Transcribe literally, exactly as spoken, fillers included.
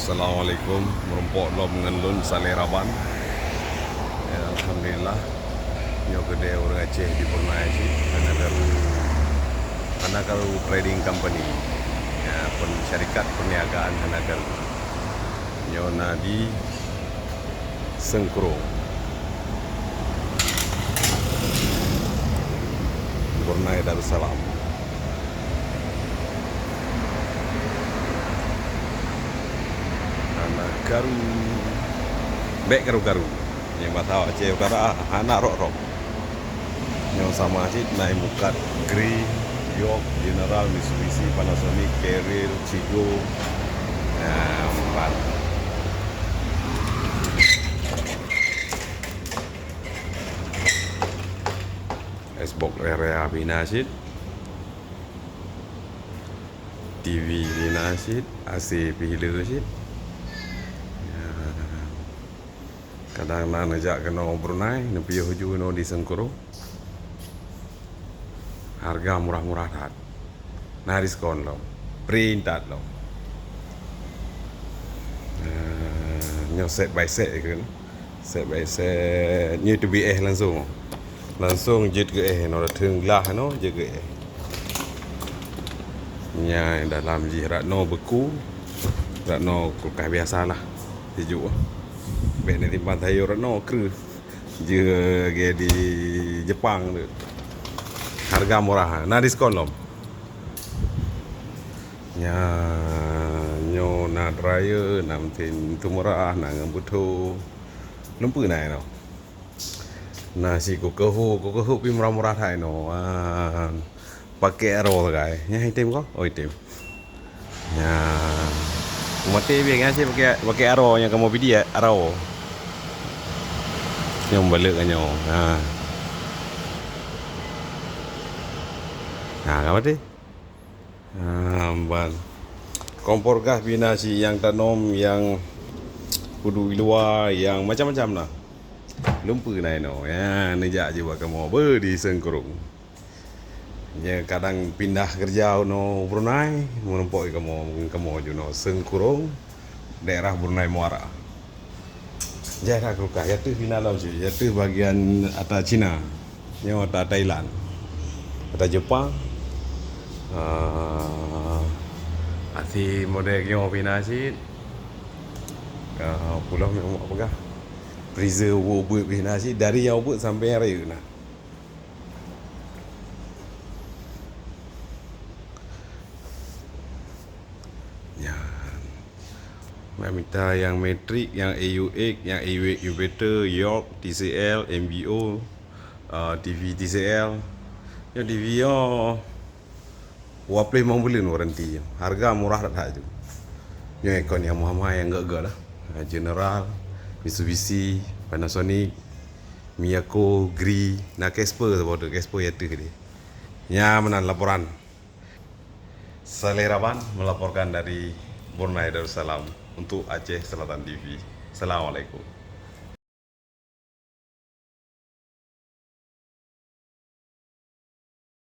Assalamualaikum, meurumpok lom ngon lôn Saleh Raban. Ya, alhamdulillah. Nyoe keudè ureueng Aceh di Brunei cit, hana karu, hana karu trading company. Ya, pen-, syarikat perniagaan hana karu. Nyoe na di Sengkurong, Brunei Darussalam. Hana karu. Bèk karu-karu. Nyang bahasa Aceh Utara, hana rok-rok. Nyoe sama cit na Mukat, Gree, York, General, Mitsubishi, Panasonic, Carrier, Chigo. Nah, empat. Xbox area pih na cit. T V pih na cit, A C pih le cit. Ya. Kadang na neujak keunoe Brunei, neupiôh ju keunoe di Sengkurong. Harga murah-murah that. Na diskon lom. Print that lom. Eh, nyoe set by set keu. Set by set. Nyoe teubiet langsung. Langsung jeuet keu éh, nyoe dateueng glah nyoe jeuet keu éh. Nyan dalam jih rat nyoe beuku. Rat nyoe kulkas biasalah. Sijuek. Bèk neusimpan sayur rat nyoe kreueh. Jeuet lagèe di Jepang tu. Harga murah, na diskon lom. Nyan, nyoe na dryer, na mesin teumurah, na ngon beutho. Lom peue na inoe. Na si keukeue, keukeue pih murah-murah that inoe. Ah, pakai arrow sagai. Nyan item ko? Oh, item. Nyan. Maté biasa nyan si pakai, pakai arrow nyan kamoe pidi arrow. Nyoe balek ka nyoe. Ha. Ha, ka maté. Ah, ban. Kompor gas bina si nyang tanom, nyang kudu i luwa, nyang macam-macam na. Lom peue na inoe. Ya, neujak jih bak kamoe beu di Sengkurong. Nya kadang pindah keureuja unoe Brunei, meurumpok kamoe, kamoe ju unoe Sengkurong, daerah Brunei Muara. Jai that kulkas, ateueh bina lom cit, ateueh bagian ata Cina, nyoe ata Thailand, ata Jepang. Ah, até model nyoe bina cit. Ah, pulang nyoe peugah. Freezer ubit-ubit bina cit, dari nyang ubit sampai nyang rayeuk na. Nyan. Nak mita nyang Matrix, nyang A U X, nyang A U X Inverter, York, T C L, M B O, ah, T V T C L. Nyang T V nyoe dua ploh limong buleuen waranti. Harga murah that-that ju. Nyoe aircon nyang meuhama nyang gèt-gèt lah. Ah, General, Mitsubishi, Panasonic, Miyako, Gree, na Casper saboh tu, Casper nyang ateueh deh. Nyan meunan laporan. Saleh Raban melaporkan dari Brunei Darussalam untuk Aceh Selatan T V. Assalamualaikum.